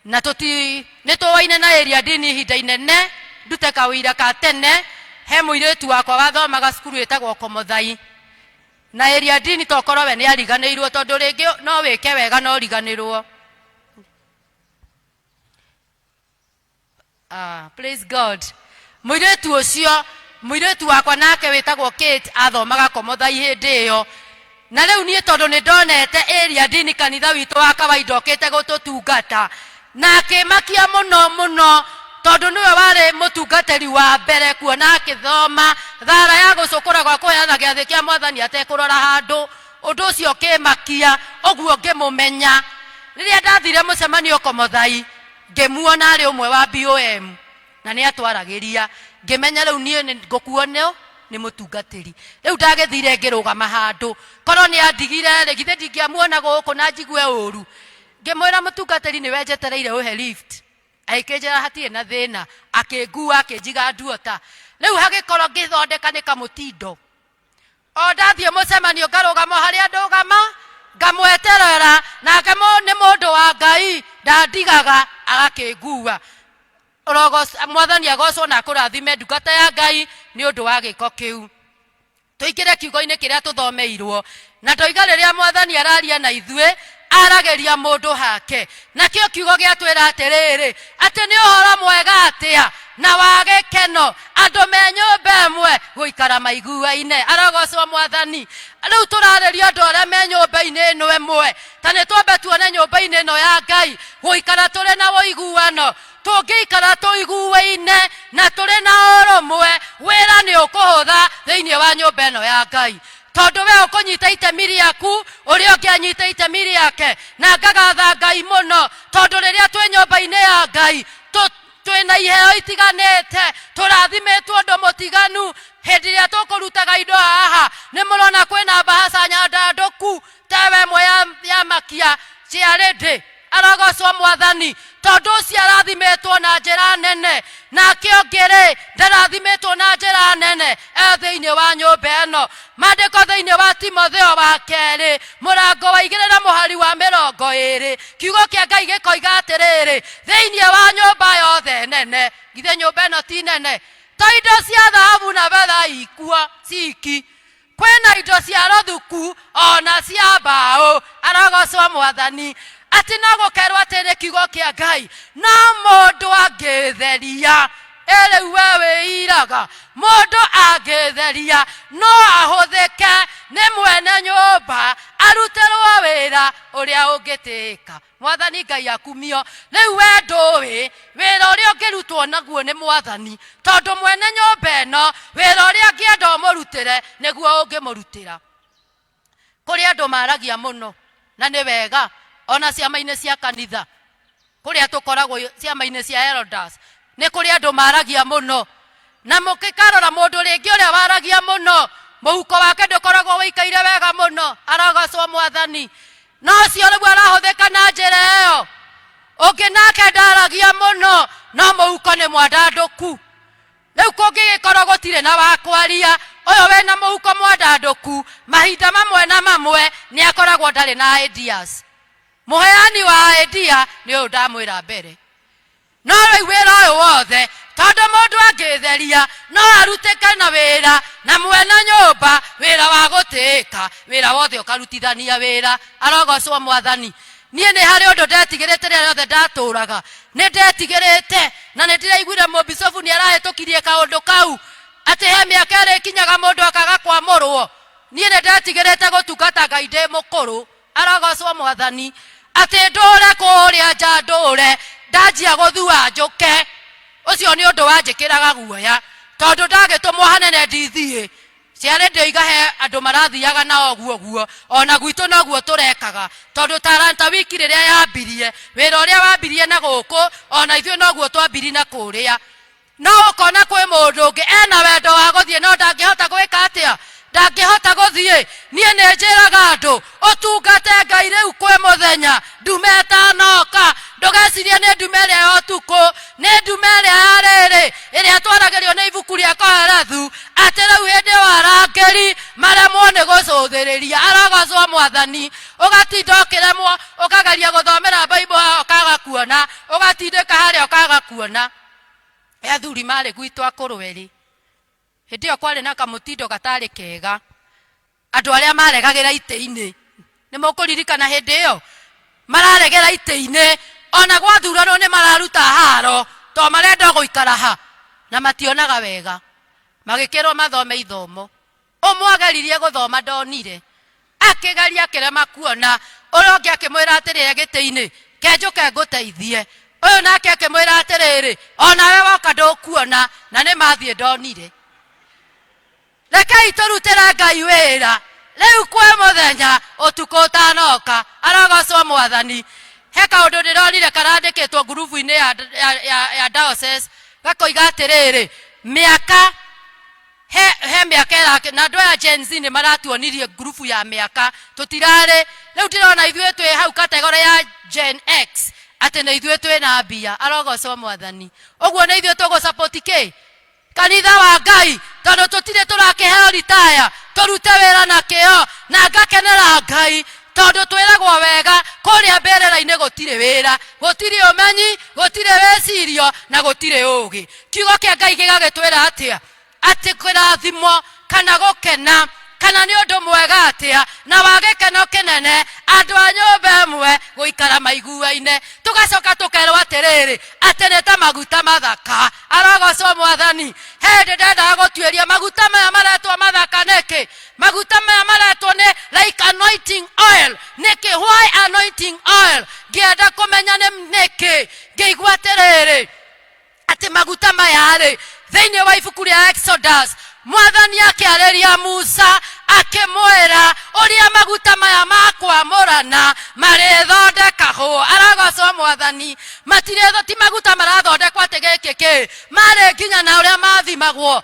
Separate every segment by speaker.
Speaker 1: Na tũti nĩ tũwaine na area ndini ihinda inene. Ndute kawĩira ka tene, he mũirĩtu wakwa wathomaga cukuru ĩtagwo Komothai, na area ndini tokorwo we nĩ ariganĩirwo, tondũ rĩngĩ no wĩke wega no ũriganĩrwo. Ah, praise God. Mũirĩtu ũcio, mũirĩtu wakwa nake wĩtagwo Kate, athomaga Komothai hĩndĩ ĩyo. Na rĩu niĩ tondũ nĩ ndonete area ndini kanitha witũ wa kawaida okĩte gũtũtungata, na akĩmakia mũno mũno, tondũ nĩwe warĩ mũtungatĩri wa mbere kuona akĩthoma thara ya gũcũkũra gwa kũheana gĩathĩ kĩa mwathani atekũrora handũ. Ũndũ ũcio ũkĩmakia ũguo ngĩmũmenya. Rĩrĩa ndathire mũcemanio Komothai, ngĩmuona arĩ ũmwe wa BOM na nĩ atwaragĩria, ngĩmenya rĩu niĩ nĩ ngũkuo nĩ mũtungatĩri. Rĩu ndagĩthire ngĩrũgama handũ, korwo nĩ andigire rĩ, githĩ ndingĩamuona gũkũ na njigue ũru. Ngĩmwĩra, mũtungatĩri, nĩwe njetereire ũhe lift. Agĩkĩnjĩra hatirĩ na thĩna, akĩngua akĩnjiga nduota. Rĩu hagĩkorwo ngĩthondeka nĩ kamũtindo. O ndathiĩ mũcemanio ngarũgama o harĩa ndũgama, ngamweterera, nake nĩ mũndũ wa Ngai, ndandigaga, agakĩngua. Mwathani agocwo na akũrathime ndungata ya Ngai nĩ ũndũ wa gĩko kĩu. Tũingĩre kiugo-inĩ kĩrĩa tũthomeirwo, na ndoiga rĩrĩa mwathani araria na ithuĩ, aragĩria mũndũ hake. Nakĩo kiugo gĩatwĩra atĩrĩrĩ, atĩ nĩ ũhoro mwega atĩa na wa gĩkeno andũ me nyũmba ĩmwe gũikara maiguaine. Arogocwo mwathani. Rĩu tũrarĩria andũ arĩa me nyũmba-inĩ ĩno ĩmwe, ta nĩ twambe tuone nyũmba-inĩ ĩno ya Ngai gũikara tũrĩ na ũiguano. Tũngĩikara tũiguaine na tũrĩ na ũrũmwe, wĩra nĩ ũkũhũtha thĩinĩ wa nyũmba ĩno ya Ngai, tondũ we ũkũnyita itemi rĩaku, ũrĩa ũngĩ anyite itemi rĩake. Na ngagatha Ngai mũno, tondũ rĩrĩa twĩ nyũmba-inĩ ya Ngai twĩna iheo itiganĩte, tũrathimĩtwo ũndũ mũtiganu. Hĩndĩ ĩrĩa tũkũrutaga indo haha, nĩ mũrona kwĩna mbahaca nyandandũku tewe ĩmwe ya makia ciarĩndĩ. Arogocwo mwathani, tondũ ũcio arathimĩtwo na njĩra nene, nake ũngĩ-rĩ ndarathimĩtwo na njĩra nene e thĩinĩ wa nyũmba ĩno. Maandĩko thĩinĩ wa Timotheo wa kerĩ mũrango wa 2 na mũhari wa 20, kiugo kĩa Ngai gĩkoiga atĩrĩrĩ, thĩinĩ wa nyũmba yothe nene, githĩ nyũmba ĩno ti nene? To indo cia thahabu na betha ikuo ciki, kwĩna indo cia rũthuku ona cia mbaũ. Arogocwo mwathani. Atĩ no gũkerwo atĩrĩ kiugo kĩa Ngai, no mũndũ angĩtheria, ĩ rĩu we wĩiraga, mũndũ angĩtheria no ahũthĩke nĩ mwene nyũmba arutĩrwo wĩra ũrĩa ũngĩtĩĩka. Mwathani Ngai akumio. Rĩu we ndũĩ wĩra ũrĩa ũngĩrutwo naguo nĩ mwathani, tondũ mwene nyũmba ĩno wĩra ũrĩa angĩenda ũmũrutĩre nĩguo ũngĩmũrutĩra. Kũrĩ andũ maragia mũno, na nĩ wega, ona ciama-inĩ cia kanitha kũrĩa tũkoragwo, ciama-inĩ cia elders, nĩ kũrĩ andũ maragia mũno. Na mũkĩkarora mũndũ rĩngĩ ũrĩa waragia mũno, mũhuko wake ndũkoragwo wĩikaire wega mũno. Arogocwo mwathani. No ũcio rĩu arahũthĩka na njĩra ĩyo. Ũngĩ nake ndaragia mũno, no mũhuko nĩ mwandandũku. Rĩu kũngĩgĩkorwo gũtirĩ na wa kwaria, ũyũ wĩna mũhuko mwandandũku mahinda mamwe na mamwe nĩ akoragwo ndarĩ na ideas. Mũheani wa idea nĩ ũyũ ndamwĩra mbere. No rĩu wĩra ũyũ wothe, tondũ mũndũ angĩtheria no arutĩke na wĩra na mwene nyũmba, wĩra wa gũtĩĩka, wĩra wothe ũkarutithania wĩra. Arogocwo mwathani. Niĩ nĩ harĩ ũndũ ndetigĩrĩte rĩrĩa rĩothe ndatũraga, nĩ ndetigĩrĩte, na nĩ ndĩraiguire mũbicobu nĩ arahĩtũkirie kaũndũ kau, atĩ he mĩaka ĩrĩkinyaga mũndũ akaga kwamũrwo. Niĩ nĩ ndetigĩrĩte gũtungata Ngai ndĩ mũkũrũ. Arogocwo mwathani. Atĩ ndũre kũrĩa nja, ndũre ndanjia gũthua njũke, ũcio nĩ ũndũ wanjĩkĩraga guoya, tondũ ndagĩtũmwo hanene ndithiĩ. Ciarĩ ndĩoiga he andũ marathiaga nao ũguo ũguo, ona gwitũ noguo tũrekaga, tondũ Talanta Wiki rĩrĩa yambirie, wĩra ũrĩa wambirie na gũkũ, ona ithuĩ noguo twambiri na kũrĩa. No ũkona kwĩ mũndũ ũngĩ ena wendo wa gũthiĩ no ndangĩhota gwĩka atĩa? Ndangĩhota gũthiĩ. Niĩ nĩ njĩraga andũ, ũtungate Ngai rĩu kwĩ mũthenya, ndume ĩtanoka. Ndũgecirie nĩ ndume ĩrĩa ya ũtukũ, nĩ ndume ĩrĩa ya rĩrĩ, ĩrĩa twaragĩrio nĩ ibuku rĩa Kohelethu, atĩ rĩu hĩndĩ ĩyo arangĩri maremwo nĩ gũcũthĩrĩria. Arogocwo mwathani. Ũgatinda ũkĩremwo, ũkageria gũthomera Bible haha ũkaga kuona. Ũgatindĩka harĩa ũkaga kuona. He athuri marĩ gwitũ akũrũ erĩ. Hĩndĩ ĩyo kwarĩ na kamũtindo gatarĩ kega. Andũ arĩa maregagĩra itĩ-inĩ. Nĩ mũkũririkana hĩndĩ ĩyo? Mararegera itĩ-inĩ, ona gwathuranwo nĩ mararuta haro, to marenda gũikara ha, na mationaga wega. Magĩkĩrwo mathome ithomo. Ũmwe ageririe gũthoma ndonire. Akĩgeria akĩrema kuona. Ũrĩa ũngĩ akĩmwĩra atĩrĩrĩ gĩtĩ-inĩ, ke njũke ngũteithie. Ũyũ nake akĩmwĩra atĩrĩrĩ, onawe woka ndũkuona, na nĩ mathiĩ ndonire. Rekei tũrutĩre Ngai wĩra rĩu kwĩ mũthenya ũtukũ ũtanoka. Arogocwo Mwathani. He kaũndũ ndĩronire karandĩkĩtwo ngurubu-inĩ ya, ya, ya, ya diocese gakoiga atĩrĩrĩ, mĩaka he, he mĩaka ĩrake na andũ aya Gen Z nĩ maratuonirie ngurubu ya mĩaka tũtirarĩ rĩu ndĩrona ithuĩ twĩ hau kategore ya Gen X atĩ nĩ ithuĩ twĩ na mbia. Arogocwo Mwathani. Ũguo nĩ ithuĩ tũgũ kĩ kanitha wa Ngai tondũ tũtirĩ tũrakĩheo ritaya, tũrute wĩra na kĩo na ngakenera Ngai tondũ twĩragwo wega kũrĩa mbĩrĩra-inĩ gũtirĩ wĩra, gũtirĩ ũmenyi, gũtirĩ wĩcirio na gũtirĩ ũgĩ. Kiugo kĩa Ngai gĩgagĩtwĩra atĩa? Atĩ kĩrathimo kana gũkena kana nĩ ũndũ mwega atĩa na wa gĩkeno kĩnene andũ a nyũmba ĩmwe gũikara maiguaine. Tũgacoka tũkerwo atĩrĩrĩ, atĩ nĩ ta maguta mathaka. Arogocwo Mwathani. He hĩndĩ ndendaga gũtuĩria maguta maya maretwo mathaka nĩkĩ? Maguta maya maretwo nĩ like anointing oil nĩkĩ? Why anointing oil? Ngĩenda kũmenya nĩ nĩkĩ, ngĩigua atĩrĩrĩ, atĩ maguta maya rĩ, thĩinĩ wa ibuku rĩa Exodus Mwathani akĩarĩria Musa akĩmwĩra ũrĩa maguta maya ma kwamũrana marĩthondekagwo. Arogocwo Mwathani. Matirĩ, ti maguta marathondekwo atĩ gĩkĩ kĩ marĩ nginya na ũrĩa mathimagwo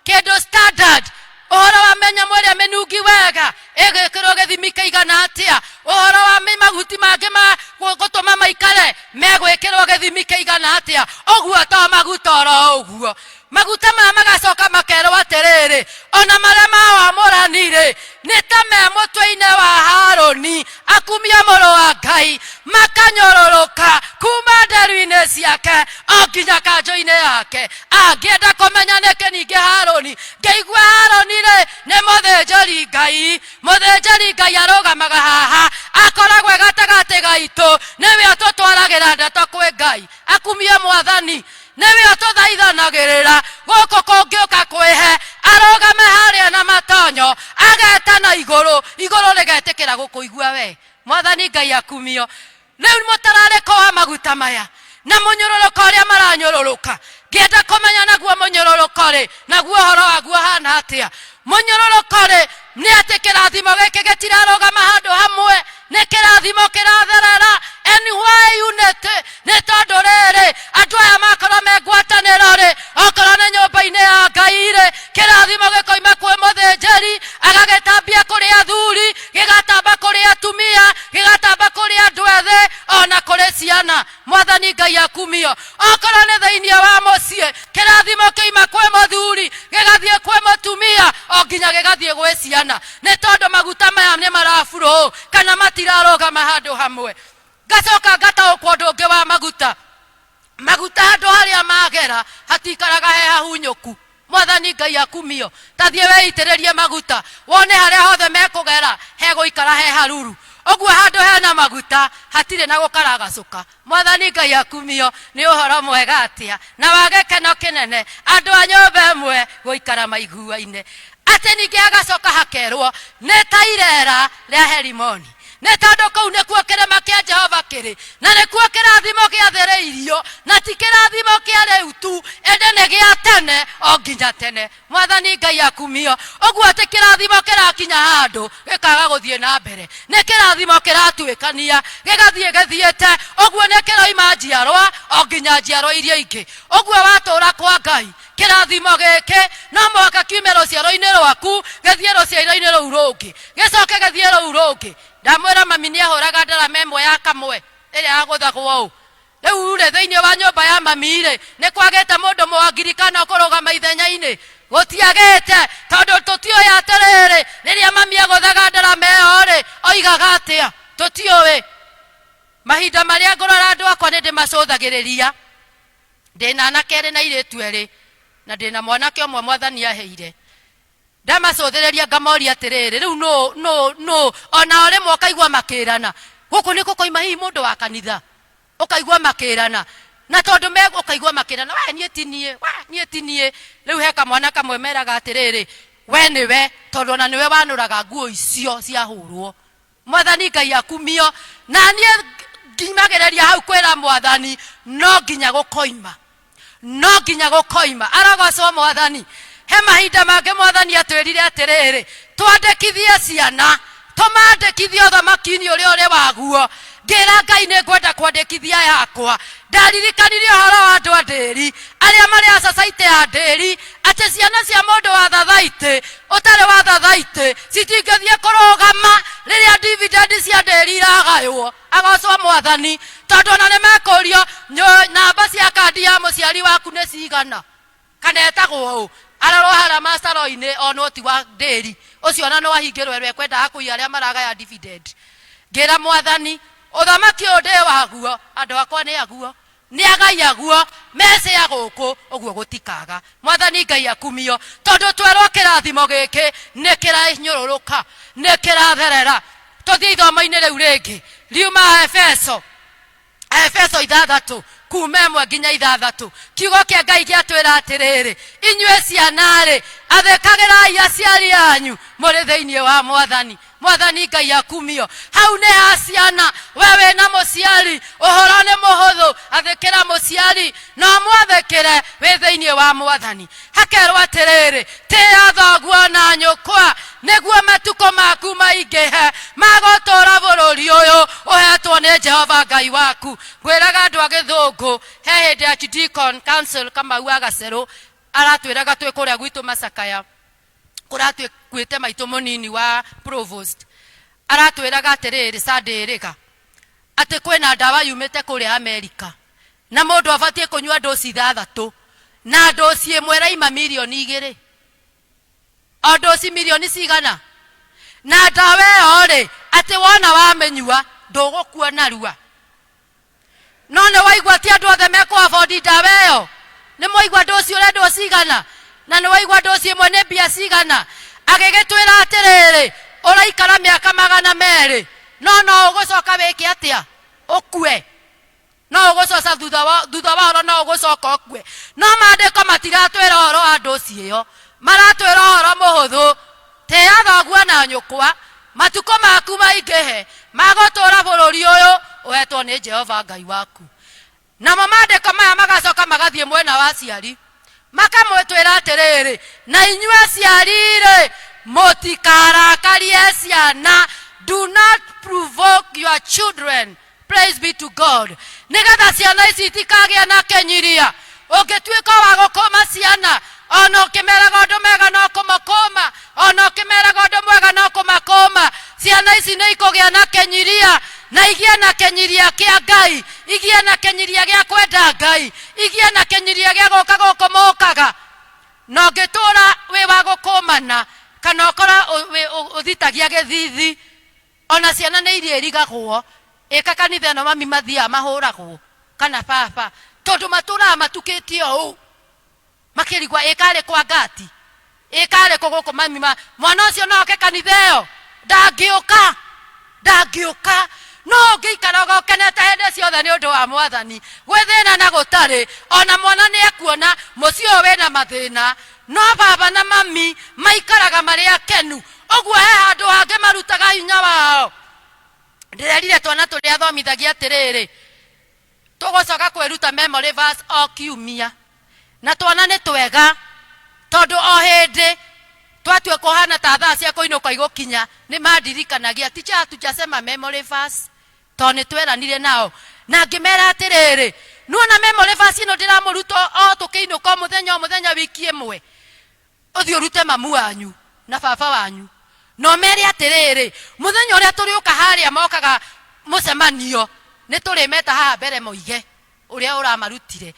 Speaker 1: kĩndũ standard, ũhoro wa mĩnyamũ ĩrĩa mĩnungi wega ĩgĩkĩrwo gĩthimi kĩigana atĩa, ũhoro wa mahuti mangĩ ma gũtũma maikare megwĩkĩrwo gĩthimi kĩigana atĩa. Ũguo to maguta oro ũguo, maguta maya magacoka makerwo atĩrĩrĩ, ona marĩa mawamũrani-rĩ nĩ ta me mũtwe-inĩ wa Harũni akumia mũrũ wa Ngai, makanyũrũrũka kuma nderu-inĩ ciake o nginya kanjũ-inĩ yake. Angĩenda kũmenya nĩkĩ ningĩ Harũni, ngĩigua Harũni-rĩ nĩ mũthĩnjĩri Ngai. Mũthĩnjĩri Ngai arũgamaga haha, akoragwo e gatagatĩ gaitũ, nĩwe ũtũtwaragĩra ndeto kwĩ Ngai. Akumie Mwathani. Nĩwe ũtũthaithanagĩrĩra gũkũ kũngĩũka kwĩhe, arũgame harĩa na matonyo agetana igũrũ, igũrũ rĩgetĩkĩra gũkũigua we. Mwathani Ngai akumio. Rĩu mũtararĩko wa maguta maya na mũnyũrũrũko ũrĩa maranyũrũrũka, ngĩenda kũmenya naguo mũnyũrũrũko rĩ, naguo ũhoro waguo hana atĩa? Mũnyũrũrũko rĩ, nĩ atĩ kĩrathimo gĩkĩ gĩtirarũgama handũ hamwe, nĩ kĩrathimo kĩratherera. And why unity? Nĩ tondũ rĩrĩ, andũ aya makorwo me ngwatanĩro rĩ, okorwo nĩ nyũmba-inĩ ya Ngai rĩ, kĩrathimo gĩkoima kwĩ mũthĩnjĩri agagĩtambia kũrĩ athuri, gĩgatamba kũrĩ atumia, gĩgatamba kũrĩ andũ ethĩ ona kũrĩ ciana. Mwathani Ngai akumio. Okorwo nĩ thĩinĩ wa mũciĩ, kĩrathimo kĩima kwĩ mũthuri gĩgathiĩ kwĩ mũtumia o nginya gĩgathiĩ gwĩ ciana, nĩ tondũ maguta maya nĩ maraburũ kana matirarũgama handũ hamwe. Ngacoka ngataũkwo ũndũ ũngĩ wa maguta. Maguta handũ harĩa magera hatikaraga he hahunyũku. Mwathani Ngai akumio. Ta thiĩ wĩitĩrĩrie maguta wone harĩa hothe mekũgera hegũikara he haruru. Ũguo handũ hena maguta hatirĩ na gũkaragacũka. Mwathani Ngai akumio. Nĩ ũhoro mwega atĩa na wa gĩkeno kĩnene andũ a nyũmba ĩmwe gũikara maiguaine. Atĩ ningĩ hagacoka hakerwo nĩ ta irera rĩa Herimoni, nĩ tondũ kũu nĩkuo kĩrĩma kĩa Jehova kĩrĩ, na nĩkuo kĩrathimo gĩathĩrĩirio, na ti kĩrathimo kĩa rĩu tu, ĩndĩ nĩ gĩa tene o nginya tene. Mwathani Ngai akumio. Ũguo atĩ kĩrathimo kĩrakinya handũ gĩkaga gũthiĩ na mbere, nĩ kĩrathimo kĩratuĩkania gĩgathiĩ gĩthiĩte, ũguo nĩ kĩroima njiarwa o nginya njiarwa iria ingĩ. Ũguo watũra kwa Ngai, kĩrathimo gĩkĩ no mũhaka kiume rũciaro-inĩ rwaku gĩthiĩ rũciaro-inĩ rũu rũngĩ, gĩcoke gĩthiĩ rũu rũngĩ. Ndamwĩra mami nĩ ahũraga ndarama ĩmwe ya kamwe ĩrĩa yagũthagwo ũũ. Rĩu rĩ, thĩinĩ wa nyũmba ya mami rĩ, nĩ kwagĩte mũndũ mũangirikana kũrũgama ithenya-inĩ? Gũtiagĩte, tondũ tũtiũĩ atĩrĩrĩ, rĩrĩa mami agũthaga ndarama ĩyo rĩ, oigaga atĩa? Tũtiũĩ. Mahinda marĩa ngũrora andũ akwa nĩ ndĩmacũthagĩrĩria. Ndĩna anake erĩ na airĩtu erĩ, na ndĩna mwanake ũmwe Mwathani aheire. Ndamacũthĩrĩria ngamoria atĩrĩrĩ, rĩu nũ nũ nũ? Onao rĩmwe ũkaigua makĩrana, gũkũ nĩ gũkoima hihi mũndũ wa kanitha? Ũkaigua makĩrana, na tondũ me ũkaigua makĩrana, we niĩ ti niĩ, we niĩ ti niĩ. Rĩu he kamwana kamwe meraga atĩrĩrĩ, we nĩwe, tondũ ona nĩwe wanũraga nguo icio ciahũrwo. Mwathani Ngai akumio. Na niĩ ngimagĩrĩria hau kwĩra Mwathani, no nginya gũkoima, no nginya gũkoima. Arogocwo Mwathani. He mahinda mangĩ Mwathani atwĩrire atĩrĩrĩ, twandĩkithie ciana, tũmandĩkithie ũthamaki-inĩ ũrĩa ũrĩ waguo. Ngĩra Ngai nĩ ngwenda kwandĩkithia yakwa. Ndaririkanirie ũhoro wa andũ a ndĩri arĩa marĩ a society ya ndĩri, atĩ ciana cia mũndũ wa thathaitĩ ũtarĩ wa thathaitĩ citingĩthiĩ kũrũgama rĩrĩa dividend cia ndĩri iragaywo. Agocwo Mwathani, tondũ ona nĩ mekũrio namba cia kandi ya mũciari waku nĩ cigana, kana etagwo ũ, arorwo harĩa macaro-inĩ, onwo ti wa ndĩri ũcio, ona no ahingĩrwo erwo ekwendaga kũiya arĩa maragaya dividend. Ngĩra Mwathani, ũthamaki ũyũ ndĩ waguo, andũ akwa nĩ aguo, nĩ agai aguo, mecĩa gũkũ ũguo gũtikaga. Mwathani Ngai akumio, tondũ twerwo kĩrathimo gĩkĩ nĩ kĩranyũrũrũka, nĩ kĩratherera. Tũthiĩ ithomo-inĩ rĩu rĩngĩ riuma Efeso, Efeso 6 kuma 1 nginya 6. Kiugo kĩa Ngai gĩatwĩra atĩrĩrĩ, inyuĩ ciana-rĩ, athĩkagĩrai aciari anyu mũrĩ thĩinĩ wa Mwathani. Mwathani Ngai akumio. Hau nĩ ha ciana. We wĩna mũciari, ũhoro nĩ mũhũthũ, athĩkĩra mũciari na ũmwathĩkĩre wĩ thĩinĩ wa Mwathani. Hakerwo atĩrĩrĩ, tĩĩa thoguo na nyũkwa nĩguo matukũ maku maingĩhe ma gũtũũra bũrũri ũyũ ũhetwo nĩ Jehova Ngai waku. Ngwĩraga andũ a Gĩthũngũ, he hĩndĩ Archdeacon Council Kamau wa Gacerũ aratwĩraga twĩ kũrĩa gwitũ Macakaya, kũratuĩte maitũ mũnini wa provost, aratwĩraga atĩrĩrĩ, Sunday ĩrĩga atĩ kwĩna ndawa yumĩte kũrĩa Amerika na mũndũ abatiĩ kũnyua ndoci 6, na ndoci ĩmwe ĩraima mirioni 2. O ndoci mirioni cigana? Na ndawa ĩyo rĩ, atĩ wona wamĩnyua ndũgũkua narua. No nĩ waigua ti andũ othe mekũ afford ndawa ĩyo? Nĩ mwaigua ndoci ũrendwo cigana? Na nĩ waigua ndoci ĩmwe nĩ mbia cigana? Agĩgĩtwĩra atĩrĩrĩ, ũraikara mĩaka 200, no no ũgũcoka wĩke atĩa? Ũkue. No ũgũcoca thutha wa ũhoro, no ũgũcoka ũkue. No maandĩko matiratwĩra ũhoro wa ndoci ĩyo, maratwĩra ũhoro mũhũthũ. Tĩĩa thoguo na nyũkwa, matukũ maku maingĩhe ma gũtũũra bũrũri ũyũ ũhetwo nĩ Jehova Ngai waku. Namo maandĩko maya magacoka magathiĩ mwena wa aciari, makamwĩtwĩra atĩrĩrĩ, na inyuĩ aciari-rĩ, mũtikarakarie ciana. Do not provoke your children. Praise be to God. Nĩgetha ciana ici itikagĩa na kĩnyiria. Ũngĩtuĩka wa gũkũma ciana, ona ũkĩmeraga ũndũ mega no kũmakũma, ona ũkĩmeraga ũndũ mwega no kũmakũma, ciana ici nĩ ikũgĩa na kĩnyiria, na igĩe na kĩnyiria kĩa Ngai, igĩe na kĩnyiria gĩa kwenda Ngai, igĩe na kĩnyiria gĩa gũka gũkũ mũkaga. Na ũngĩtũra wĩ wa gũkũmana, kana ũkora ũthitagia gĩthithi, ona ciana nĩ irĩrigagwo, ĩka kanitha ĩno mami mathiaga mahũragwo kana baba, tondũ matũraga matukĩte ũũ makĩrigwa ĩkarĩ kwa ngati, ĩkarĩ kũ gũkũ mami ma mwana ũcio no oke kanitha ĩyo? Ndangĩũka, ndangĩũka. No ũngĩikaraga ũkenete hĩndĩ ciothe nĩ ũndũ wa Mwathani, gwĩ thĩna na gũtarĩ, ona mwana nĩ ekuona mũciĩ ũyũ wĩna mathĩna, no baba na mami maikaraga marĩ akenu. Ũguo he handũ hangĩ marutaga hinya wao. Ndĩrerire twana tũrĩa thomithagia atĩrĩrĩ, tũgũcoka kwĩruta memory verse o kiumia, na twana nĩ twega tondũ o hĩndĩ twatua kũhana ta thaa cia kũinũka igũkinya, nĩ mandirikanagia, teacher hatujasema memory verse, tondũ nĩ tweranire nao. Na ngĩmera atĩrĩrĩ, nuona memory verse ĩno ndĩramũruta o tũkĩinũka o mũthenya o mũthenya wiki ĩmwe, ũthiĩ ũrute mamu wanyu na baba wanyu na ũmere atĩrĩrĩ, mũthenya ũrĩa tũrĩũka harĩa mokaga mũcemanio, nĩ tũrĩmeta haha mbere moige ũrĩa ũramarutire.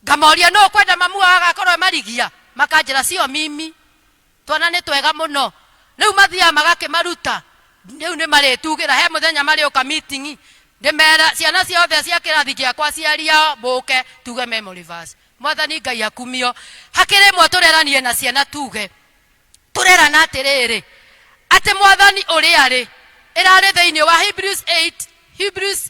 Speaker 1: Ngamoria, nũ ũkwenda mamu wao agakorwo e marigia? Makanjĩra, sio mimi. Twana nĩ twega mũno. Rĩu mathiaga magakĩmaruta, rĩu nĩ marĩtugĩra he mũthenya marĩũka meeting. Ndĩmera ciana ciothe cia kĩrathi gĩakwa ciaria mũke tuge memory verse. Mwathani Ngai akumio. Hakĩrĩ ĩmwe tũreranie na ciana tuge. Tũrerana atĩrĩrĩ, atĩ Mwathani ũrĩa arĩ, ĩrarĩ thĩinĩ wa Hebrews 8, Hebrews,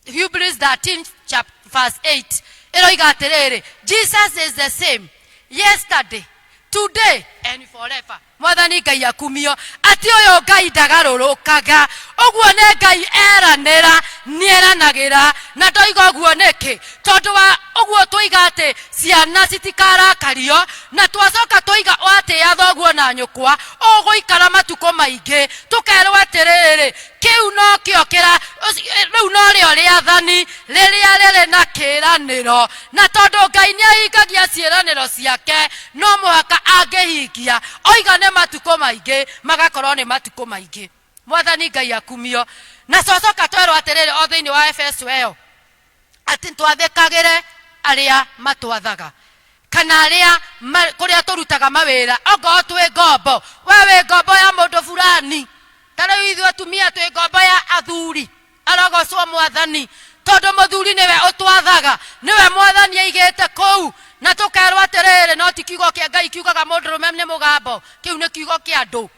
Speaker 1: Hebrews 13 chap, verse 8 ĩroiga atĩrĩrĩ, Jesus is the same yesterday, today and forever. Mwathani Ngai akumio. Atĩ ũyũ Ngai ndagarũrũkaga. Ũguo nĩ Ngai eranĩra, nĩeranagĩra. Na ndoiga ũguo nĩkĩ? Tondũ wa ũguo twoiga atĩ ciana citikarakario, na twacoka twoiga watĩĩa thoguo na nyũkwa, ũgũikara matukũ maingĩ. Tũkerwo atĩrĩrĩ, kĩu nokĩo kĩra, rĩu norĩo rĩathani rĩrĩa rĩrĩ na kĩĩranĩro. Na tondũ Ngai nĩahingagia ciĩranĩro ciake, no mũhaka angĩhingia. Oiga nĩ matukũ maingĩ, magakorwo nĩ matukũ maingĩ. Mwathani Ngai akumio. Na cocoka twerwo atĩrĩrĩ o thĩinĩ wa Efeso ĩyo, atĩ twathĩkagĩre arĩa matwathaga kana arĩa kũrĩa tũrutaga mawĩra. Ongorwo twĩ ngombo, we wĩ ngombo ya mũndũ fulani. Ta rĩu ithuĩ atumia twĩ ngombo ya athuri. Arogocwo Mwathani, tondũ mũthuri nĩwe ũtwathaga, nĩwe Mwathani aigĩte kũu. Na tũkerwo atĩrĩrĩ, no ti kiugo kĩa Ngai kiugaga mũndũrũme nĩ mũgambo, kĩu nĩ kiugo kĩa andũ.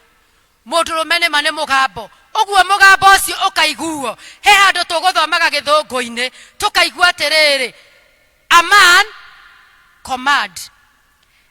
Speaker 1: Mũndũrũme nĩma nĩ mũgambo, ũguo mũgambo ũcio ũkaiguo. He handũ tũgũthomaga gĩthũngũ-inĩ, tũkaigua atĩrĩrĩ, a man command.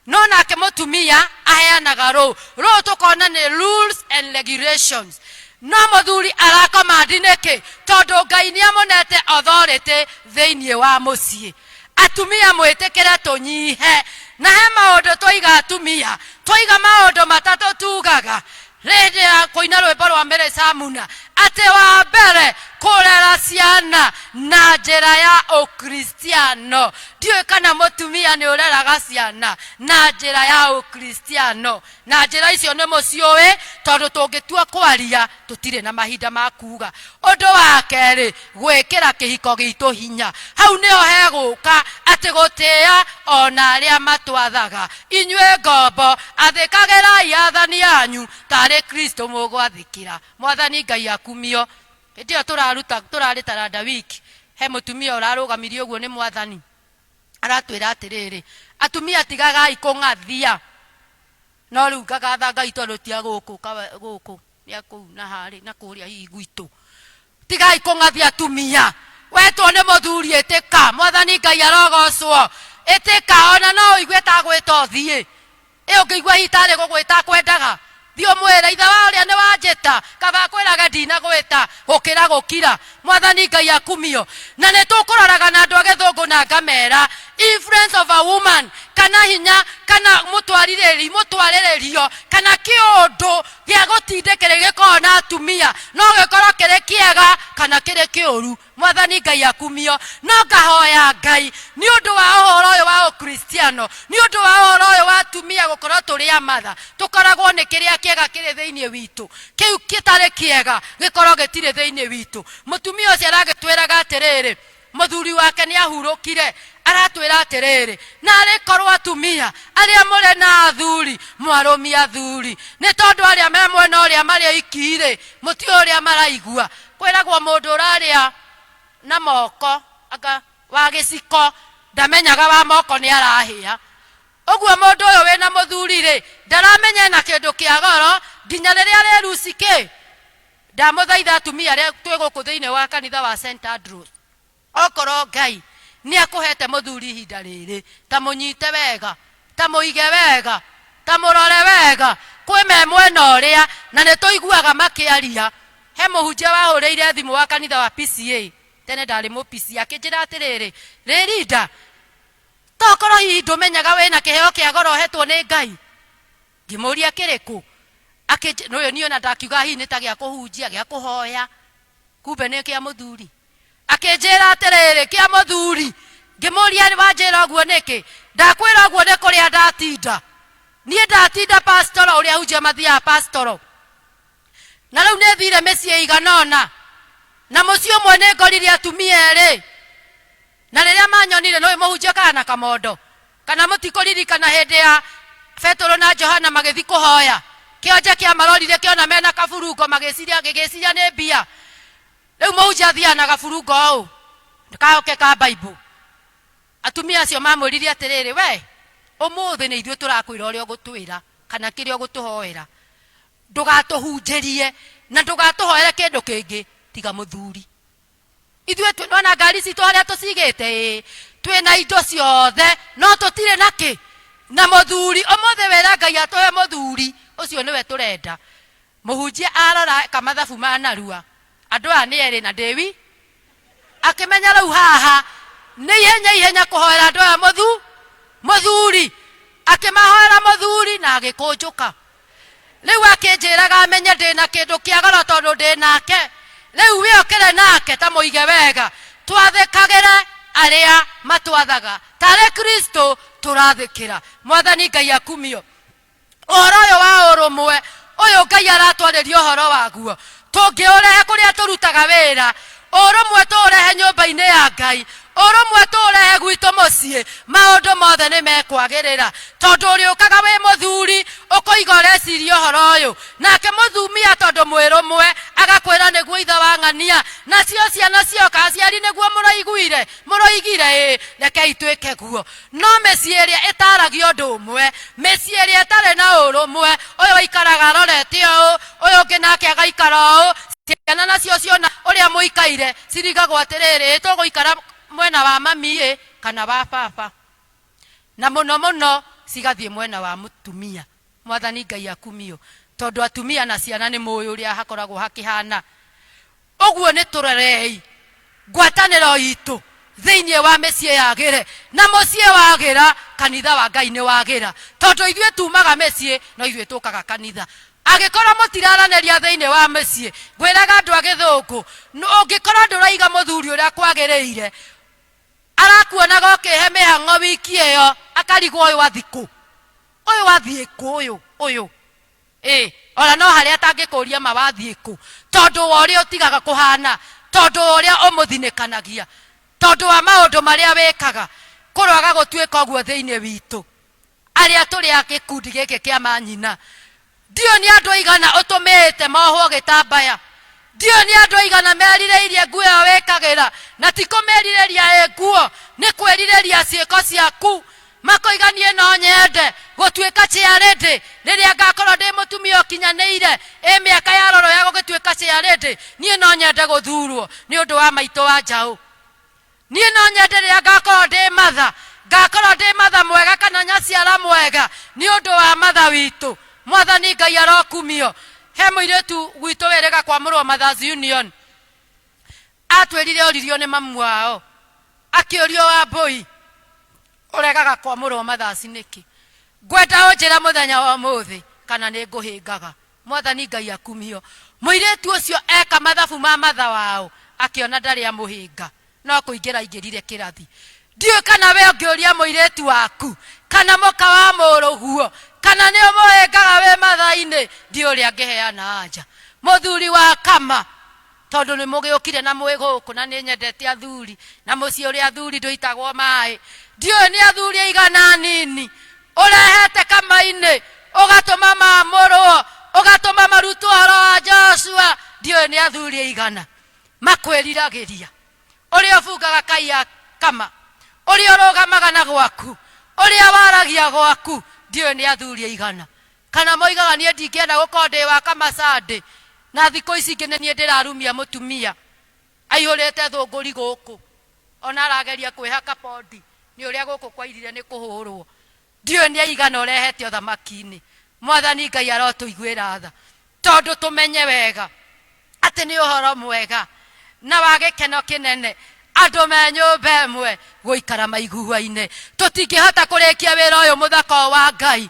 Speaker 1: No nake mũtumia aheanaga rũũ. Rũũ tũkona nĩ rules and regulations. No mũthuri arakomandi nĩkĩ? Tondũ Ngai nĩ amũnete authority thĩinĩ wa mũciĩ. Atumia mwĩtĩkĩre tũnyihe. Na he maũndũ twaiga atumia, twaiga maũndũ matatũ tugaga hĩndĩ ya kũina rwĩmbo rwa Mary Samuna, atĩ wa mbere kũrera ciana na njĩra ya ũkristiano. Ndiũĩ kana mũtumia nĩ ũreraga ciana na njĩra ya ũkristiano. Na njĩra icio nĩ mũciũĩ, tondũ tũngĩtua kwaria tũtirĩ na mahinda ma kuga. Ũndũ wa kerĩ, gwĩkĩra kĩhiko gitũ hinya. Hau nĩho hegũka atĩ gũtĩĩa ona arĩa matwathaga. Inyuĩ ngombo, athĩkagĩrai athani anyu tarĩ Kristo mũgwathĩkĩra. Mwathani Ngai akumio. Hĩndĩ ĩyo tũraruta, tũrarĩ Taranda week, he mũtumia ũrarũgamirie ũguo nĩ Mwathani. Aratwĩra atĩrĩrĩ, atumia tigagai kũng'athia. No rĩu ngagatha Ngai tondũ ti a gũkũ, gũkũ, nĩ a kũu na harĩ, na kũrĩa hihi gwitũ. Tigai kũng'athia atumia. Wetwo nĩ mũthuri ĩtĩka. Mwathani Ngai arogocwo. Ĩtĩka, ona no ũigue ta agwĩta ũthiĩ. Ĩ ũngĩigua hihi tarĩ gũgwĩta akwendaga, thiĩ ũmwĩre, ithe wa ũrĩa nĩ wanjĩta, kaba akwĩrage ndinagwĩta, gũkĩra gũkira. Mwathani Ngai akumio. Na nĩ tũkũroraga na andũ a gĩthũngũ na ngamera, influence of a woman, kana hinya, kana mũtwarĩrĩri, mũtwarĩrĩrio, kana kĩũndũ gĩa gũtindĩkĩrĩria gĩkoragwo na atumia, no gĩkorwo kĩrĩ kĩega kana kĩrĩ kĩũru. Mwathani Ngai akumio. No ngahoya Ngai nĩ ũndũ wa ũhoro ũyũ wa ũkristiano, nĩ ũndũ wa ũhoro ũyũ wa atumia gũkorwo tũrĩ amatha, tũkoragwo nĩ kĩrĩa kĩega kĩrĩ thĩinĩ witũ, kĩu gĩtarĩ kĩega gĩkorwo gĩtirĩ thĩinĩ witũ. Mũtumia ũcio aragĩtwĩraga atĩrĩrĩ, mũthuri wake nĩ ahurũkire, aratwĩra atĩrĩrĩ, narĩ korwo atumia arĩa mũrĩ na athuri mwarũmia athuri, nĩ tondũ arĩa me mwena ũrĩa marĩ oiki-rĩ, mũtiũĩ ũrĩa maraigua. Kwĩragwo mũndũ ũrarĩa na moko anga wa gĩciko ndamenyaga wa moko nĩ arahĩa. Ũguo mũndũ ũyũ wĩna mũthuri-rĩ, ndaramenya ena kĩndũ kĩa goro nginya rĩrĩa arĩruci kĩ. Ndamũthaitha atumia arĩa twĩ gũkũ thĩinĩ wa kanitha wa St Andrews, okorwo Ngai nĩ akũhete mũthuri ihinda rĩrĩ, ta mũnyite wega, ta mũige wega, ta mũrore wega, kwĩ me mwena ũrĩa, na nĩ tũiguaga makĩaria. He mũhunjia wahũrĩire thimũ wa kanitha wa PCA, tene ndarĩ mũ PCA, akĩnjĩra atĩrĩrĩ, Rĩrinda, tokorwo hihi ndũmenyaga wĩna kĩheo kĩa goro ũhetwo nĩ Ngai? Ngĩmũria kĩrĩkũ? Akĩnjĩra, ũyũ niĩ ona ndakiuga hihi nĩ ta gĩa kũhunjia, gĩa kũhoya, kumbe nĩ kĩa mũthuri. Akĩnjĩra atĩrĩrĩ, kĩa mũthuri. Ngĩmũria wanjĩra ũguo nĩkĩ? Ndakwĩra ũguo nĩ kũrĩa ndatinda. Niĩ ndatinda pastoro ũrĩa hunjia mathiaga pastoro. Na rĩu nĩ thire mĩciĩ ĩigana ũna. Na mũciĩ ũmwe nĩ ngorire atumia erĩ. Na rĩrĩa manyonire, nĩũĩ mũhunjia kana na kamondo? Kana mũtikũririkana hĩndĩ ya Petero na Johana magĩthiĩ kũhoya? Kĩonje kĩamarorire kĩona mena kaburungo magĩciria, gĩgĩciria nĩ mbia. Rĩu mũhunjia athiaga na gaburungo ũũ kaoke ka Bible. Atumia acio mamwĩrire atĩrĩrĩ, we ũmũthĩ nĩ ithuĩ tũrakwĩra ũrĩa ũgũtwĩra kana kĩrĩa ũgũtũhoera. Ndũgatũhunjĩrie na ndũgatũhoere kĩndũ kĩngĩ tiga mũthuri. Ithuĩ twĩ nona ngari citũ harĩa tũcigĩte ĩĩ twĩna indo ciothe no tũtirĩ na kĩ na mũthuri. Ũmũthĩ wĩra Ngai atũhe mũthuri ũcio nĩwe tũrenda. Mũhunjia arora kamathabu ma narua andũ aya nĩ erĩ na ndĩwi akĩmenya rĩu haha nĩ ihenya ihenya kũhoera andũ aya mũthuri. Akĩmahoera mũthuri na agĩkũnjũka. Rĩu akĩnjĩraga amenye ndĩna kĩndũ kĩa goro tondũ ndĩ nake. Rĩu we ũkĩre nake ta mũige wega, twathĩkagĩre arĩa matwathaga tarĩ Kristo tũrathĩkĩra. Mwathani Ngai akumio. Ũhoro ũyũ wa ũrũmwe ũyũ Ngai aratwarĩria ũhoro waguo, tũngĩũrehe kũrĩa tũrutaga wĩra, ũrũmwe tũũrehe nyũmba-inĩ ya Ngai, ũrũmwe tũũrehe gwitũ mũciĩ, maũndũ mothe nĩ mekwagĩrĩra. Tondũ ũrĩũkaga wĩ mũthuri, ũkoiga ũreciria ũhoro ũyũ, nake mũthumia tondũ mwĩ rũmwe, agakwĩra nĩguo ithe wa ng'ania, nacio ciana cioka, aciari nĩguo mũraiguire, mũroigire ĩĩ, rekei twĩke guo. No mĩciĩ ĩrĩa ĩtaaragia ũndũ ũmwe, mĩciĩ ĩrĩa ĩtarĩ na ũrũmwe, ũyũ aikaraga arorete ũũ, ũyũ ũngĩ nake agaikara ũũ, ciana nacio ciona ũrĩa mũikaire, cirigagwo atĩrĩrĩ, ĩ tũgũikara mwena wa mami ĩ, kana wa baba. Na mũno mũno cigathiĩ mwena wa mũtumia. Mwathani Ngai akumio, tondũ atumia na ciana nĩ mũĩ ũrĩa hakoragwo hakĩhana. Ũguo nĩ tũrorei ngwatanĩro itũ thĩinĩ wa mĩciĩ yagĩre, na mũciĩ wagĩra, kanitha wa Ngai nĩ wagĩra, tondũ ithuĩ tumaga mĩciĩ no ithuĩ tũkaga kanitha. Angĩkorwo mũtiraranĩria thĩinĩ wa mĩciĩ, ngwĩraga andũ a gĩthũngũ, ũngĩkorwo ndũraiga mũthuri ũrĩa kwagĩrĩire, arakuonaga ũkĩhe mĩhang'o wiki ĩyo, akarigwo ũyũ athiĩ kũ, ũyũ athiĩ kũ, ũyũ, ũyũ. Ĩ, ona no harĩa atangĩkũria ma wathiĩ kũ, tondũ wa ũrĩa ũtigaga kũhana, tondũ wa ũrĩa ũmũthinĩkanagia, tondũ wa maũndũ marĩa wĩkaga. Kũroaga gũtuĩka ũguo thĩinĩ witũ, arĩa tũrĩ a gĩkundi gĩkĩ kĩa manyina. Ndiũĩ nĩ andũ aigana ũtũmĩte mohwo gĩtambaya. Ndiũĩ nĩ andũ aigana merirĩirie nguo ĩyo wĩkagĩra, na ti kũmĩrirĩria ĩ nguo, nĩ kwĩrirĩria ciĩko ciaku. Makoiga niĩ no nyende gũtuĩka chairlady rĩrĩa ngakorwo ndĩ mũtumia ũkinyanĩire, ĩ mĩaka ya roro ya gũgĩtuĩka chairlady, niĩ no nyende gũthurwo nĩ ũndũ wa maitũ wa njaũ. Niĩ no nyende rĩrĩa ngakorwo ndĩ matha, ngakorwo ndĩ matha mwega kana nyaciara mwega nĩ ũndũ wa matha witũ. Mwathani Ngai arokumio. He mũirĩtu gwitũ wĩrĩga kwamũrwo Mothers Union, atwĩrire oririo nĩ mamu wao, akĩũrio Wambũi ũregaga kwamũrwo Mothers nĩkĩ? Ngwenda ũnjĩre mũthenya wa ũmũthĩ kana nĩ ngũhĩngaga. Mwathani Ngai akumio. Mũirĩtu ũcio eka mathabu ma matha wao akĩona ndarĩ amũhĩnga no kũingĩra aingĩrire kĩrathi. Ndiũĩ kana we ũngĩũria mũirĩtu waku kana mũka wa mũrũguo kana nĩ ũmũhĩngaga wĩ matha-inĩ, ndiũĩ ũrĩa angĩheana anja. Mũthuri wa kama tondũ nĩ mũgĩũkire na mwĩ gũkũ na nĩ nyendete athuri na mũciĩ ũrĩa athuri ndũitagwo maĩ, ndiũĩ nĩ athuri aigana anini ũrehete kama-inĩ ũgatũma mamũrwo, ũgatũma marutwo ũhoro wa Joshua, ndiũĩ nĩ athuri aigana makwĩriragĩria, ũrĩa ũbungaga kai ya kama, ũrĩa ũrũgamaga na gwaku, ũrĩa waragia gwaku, ndiũĩ nĩ athuri aigana. Kana moigaga niĩ ndingĩenda gũkorwo ndĩ wa kama Sunday, na thikũ ici ingĩ nĩ niĩ ndĩrarumia mũtumia aihũrĩte thũngũri gũkũ, ona arageria kwĩhaka pondi nĩ ũrĩa gũkũ kwairire nĩ kũhũrwo. Ndiũĩ nĩ aigana ũrehete ũthamaki-inĩ. Mwathani Ngai arotũiguĩra tha, tondũ tũmenye wega atĩ nĩ ũhoro mwega na wa gĩkeno kĩnene andũ me nyũmba ĩmwe gũikara maiguaine. Tũtingĩhota kũrĩkia wĩra ũyũ mũthaka wa Ngai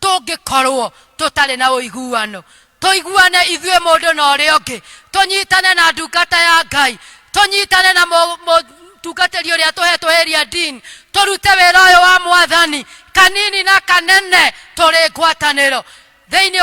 Speaker 1: tũngĩkorwo tũtarĩ na ũiguano. Tũiguane ithuĩ mũndũ na ũrĩa ũngĩ, tũnyitane na ndungata ya Ngai, tũnyitane na mũtungatĩri ũrĩa tũhetwo area dean, tũrute wĩra ũyũ wa Mwathani kanini na kanene tũrĩ ngwatanĩro. Thĩinĩ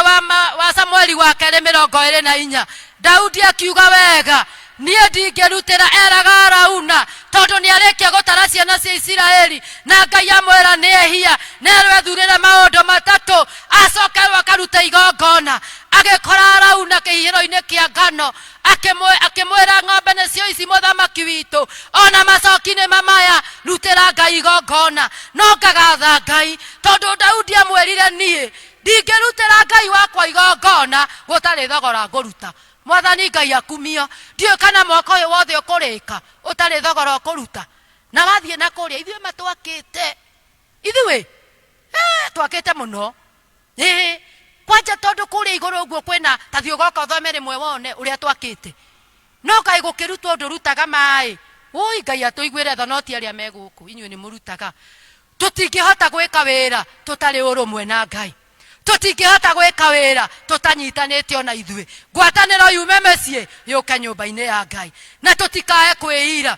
Speaker 1: wa Samueli wa kerĩ 24, Daudi akiuga wega, niĩ ndingĩrutĩra eraga Arauna, tondũ nĩ arĩkia gũtara ciana cia Isiraeli, na Ngai amwĩra nĩ ehia, na erwo ethurĩre maũndũ matatũ, acoke rĩu akarute igongona. Agĩkora Arauna kĩhihĩro-inĩ kĩa ngano, akĩmwĩra, ng'ombe nĩcio ici mũthamaki witũ, ona macoki nĩ mamaya, rutĩra Ngai igongona. No ngagatha Ngai tondũ Daudi amwĩrire, niĩ ndingĩrutĩra Ngai wakwa igongona gũtarĩ thogora ngũruta. Mwathani Ngai akumio. Ndiũĩ kana mwaka ũyũ wothe ũkũrĩka ũtarĩ thogora ũkũruta. Na wathiĩ na kũrĩa, ithuĩ matwakĩte, ithuĩ twakĩte mũno. Ĩĩ, kwanja tondũ kũrĩa igũrũ ũguo kwĩna, ta thiĩ ũgoka ũthome rĩmwe wone ũrĩa twakĩte. No kaĩ gũkĩrutwo ndũrutaga maĩ? Ũi Ngai atũiguĩre tha, no ti arĩa me gũkũ, inyuĩ nĩ mũrutaga. Tũtingĩhota gwĩka wĩra tũtarĩ ũrũmwe na Ngai. Tũtingĩhota gwĩka wĩra tũtanyitanĩte ona ithuĩ. Ngwatanĩro yume mĩciĩ yũke nyũmba-inĩ ya Ngai, na tũtikae kwĩira.